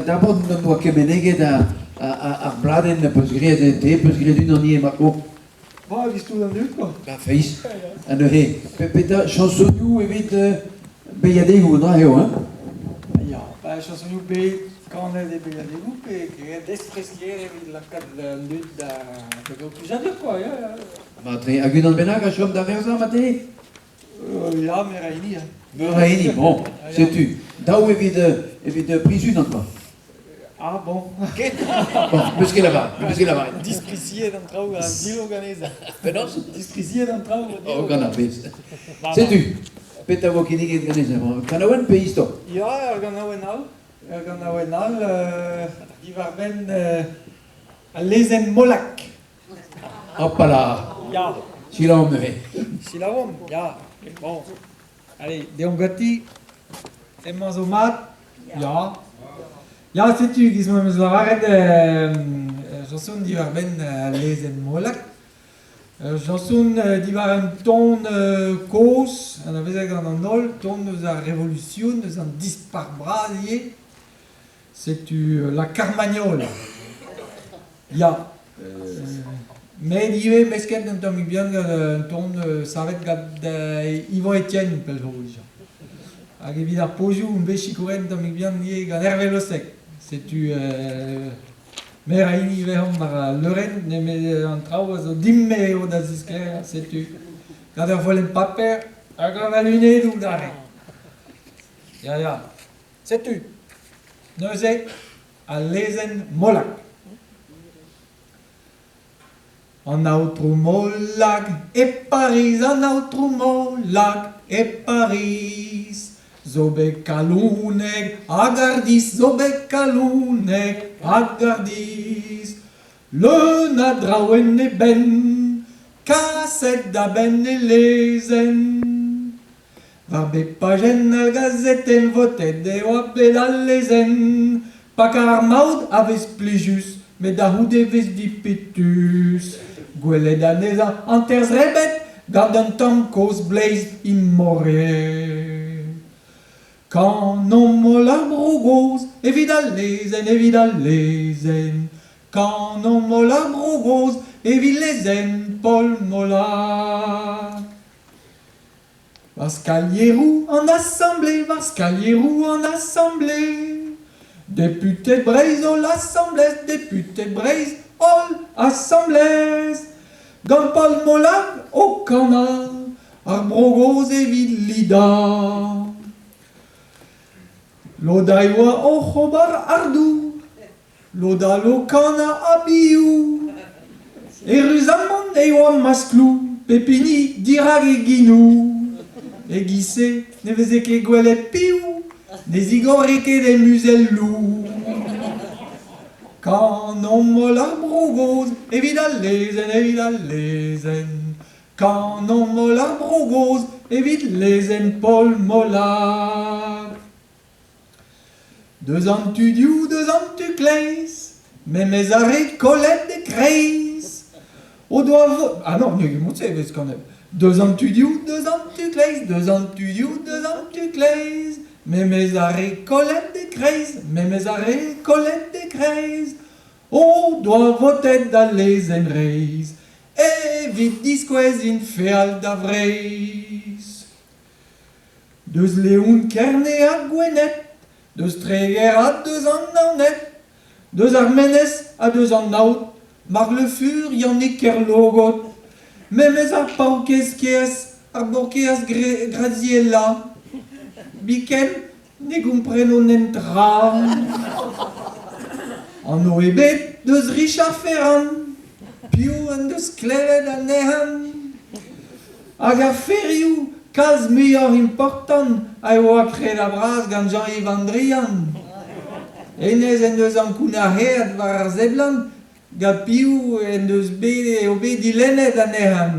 D'abord n'en doa ket meneget ar bladenn a peus graet, te peus graet unan ivez Marco? Ba, evit tout an dud quoi. Ba feiz. Ha neuze, petra chañsonioù evit beilhadegoù an dra eo, hein? Ya, ba chañsonioù bet kanet e beilhadegoù pe graet espres-kaer evit lakaat an dud da da gaout plijadur quoi, ya, ya. Matre, hag unan bennak a chom da verzañ mate? Ya, meur a hini. Meur a hini, bon, setu. Daou evit, evit priz unan, quoi. Ah bon. Ket Bon, meus ket lavaret, meus ket lavaret. Dispriziet an traoù ha dillo ganez. Penaos? Dispriziet an traoù. Oh, gant ar pezh. Setu, petra vo kinniget ganez amañ? Kanaouenn pe istor? Ya, ur ganaouenn all. Ur ganaouenn all diwar-benn al lezenn Molac. Hopala! Ya. Selaomp neuze. Selaomp, ya. Bon. Allez, deomp ganti. Emañ zo mat? Ya. Ya, setu, giz ma 'm eus lavaret, chanson diwar-benn al lezenn Molac. Ur chanson diwar un ton kozh, anavezet gant an holl, ton eus ar Revolution, eus an Dispac'h bras ivez. Setu La Carmagnole. Ya. Met ivez mesket un tammig bihan gant un ton savet gant Yvon Etienne pell zo dija. Hag evit ar pozioù on bet sikouret un tammig bihan ivez gant Hervé Losec. Setu meur a hini vezomp war al leurenn nemet an traoù a zo din-me eo da zisklêriañ setu. Gant ur follenn paper ha gant al lunedoù 'darre. Ya ya. Setu neuze al lezenn Molac. An aotrou Molac e Pariz, an aotrou Molac e Pariz zo bet kalonek hag hardizh, zo bet kalonek hag hardizh. Leun a draoù en e benn, kaset da benn e lezenn. War bep pajenn ar gazetenn votet e oa bet al lezenn. Pakañ ar maout a vez plijus, met da c'houde 'vez dipitus. Gwelet anezhañ hanter-zrebet gant un tamm kozh bleiz imoret. Kanomp holl ar bro gozh evit al lezenn, evit al lezenn. Kanomp holl ar bro gozh evit lezenn Paul Molac. War skalieroù an asamble, war skalieroù an asamble. Deputed Breizh holl asambles, deputed Breizh holl asambles. Gant Paol Molac o kanañ ar bro gozh evit lidañ. Lod a oa oc'h ober ardoù, lod all o kanañ a-bioù. Eüruzamant e oa maskloù, pep hini dirak e genoù. E-giz-se ne veze ket gwelet piv, ne zigore ket e muzelloù. Kanomp holl ar bro gozh evit al lezenn, evit al lezenn. Kanomp holl ar bro gozh evit lezenn Paul Molac. Deus an tu dehoù, deus an tu kleiz, memes ar re kollet e-kreiz o doa vo... Ah non, n'eo ket mod-se e vez kanet. Deus an tu dehoù, deus an tu kleiz, deus an tu dehoù, deus an tu kleiz, memes ar re kollet e-kreiz, memes ar re kollet e-kreiz o doa votet al lezenn reizh evit diskouez int feal da Vreizh. Deus Leon Kerne ha Gwened, deus Treger ha deus an Naoned, deus ar Menez ha deus an aod, Marc Le Fur, Yannick Kerlogod, memes ar paourkaezh kaezh, ar paourkaezh Graziella. Biken ne gompreno netra. Anv ebet deus Richard Ferrand, piv en deus klevet anezhañ? Hag aferioù kalz muioc'h important a oa kredabras gant Jean-Yves An Drian. Hennezh en deus ankounac'haet war ar seblant gant piv en deus bet eo bet dilennet anezhañ.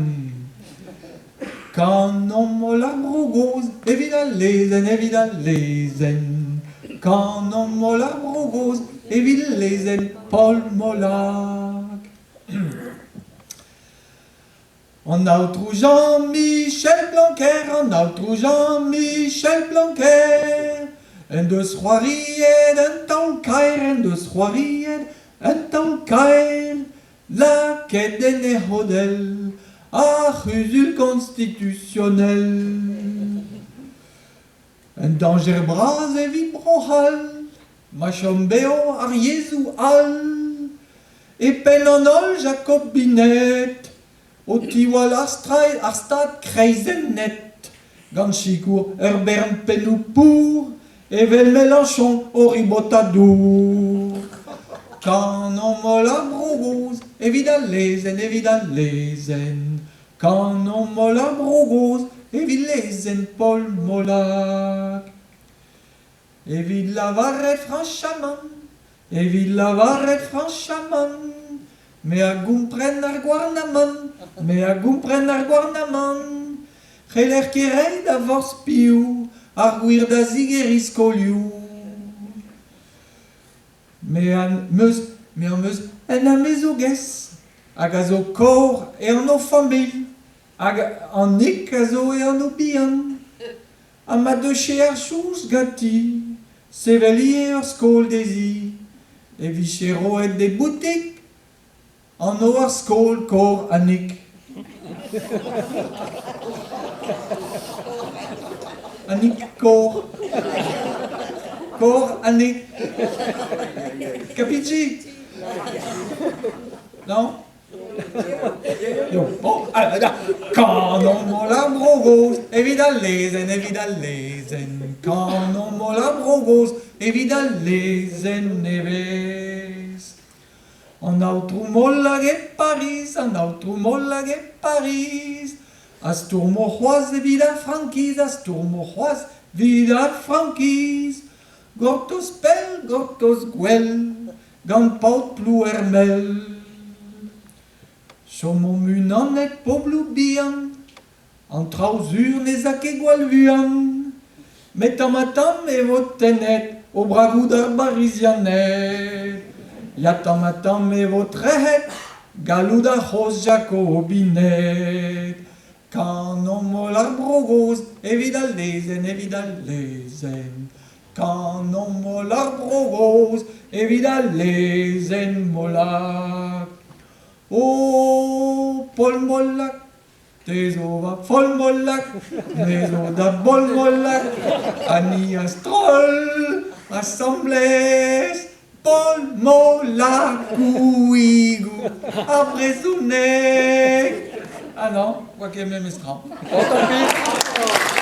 Kanomp holl ar bro gozh evit al lezenn, evit al lezenn. Kanomp holl ar bro gozh evit lezenn Paul Molac. An aotrou Jean-Michel Blanquer, an aotrou Jean-Michel Blanquer. En deus c'hoariet un taol kaer, en deus c'hoariet un taol kaer, lakaet en e c'hodell ar c'huzul konstitusionel. Un dañjer bras evit Bro-C'hall, ma chom bev ar yezhoù all. E penn an holl Jakobined o tiwall ar straed ar stad kreizennet gant sikour ur bern pennoù pour evel Mélenchon o ribotañ dour. Kanomp holl ar Bro Gozh evit al lezenn, evit al lezenn. Kanomp holl ar Bro Gozh evit lezenn Paul Molac. Evit lavaret frañchamant, evit lavaret frañchamant, me a gompren ar gouarnamant, me a gompren ar gouarnamant. C'heller ket reiñ da forzh piv ar gwir da zigeriñ skolioù. Me am eus, me am eus un amezogez hag a zo kor e anv familh hag Annick a zo e anv bihan. Ha ma deufe ar soñj ganti sevel ivez ur skol dezhi e vije roet d'he boutik anv ar skol Kor Annick. Annick Kor. Kor Annick. Capisci? Non? Kanomp holl ar Bro Gozh evit al lezenn, evit al lezenn. Kanomp holl ar Bro Gozh evit al lezenn nevez. An aotrou Molag e Pariz, an aotrou Molag e Pariz a stourmo c'hoazh evit ar frankiz, a stourmo c'hoazh evit ar frankiz. Gortoz pell, gortoz gwell, gant paotr Ploermel. Chomomp unanet pobloù bihan, an traoù sur ne'z a ket gwall vuan. Met tamm-ha-tamm e vo tennet o bragoù d'ar Barizianed. Ya tamm-ha-tamm e vo trec'het galloud ar c'hozh Jakobined. Kanomp holl ar Bro Gozh evit al lezenn, evit al lezenn. Kanomp holl ar Bro Gozh evit al lezenn Molac. O Paul Molac, te zo va Paul Molac, me zo da Paul Molac, ha ni a-stroll asambles Paul Molakoùigoù ar brezhoneg. Ah non, oa ket memes tra. Bon, tant pis.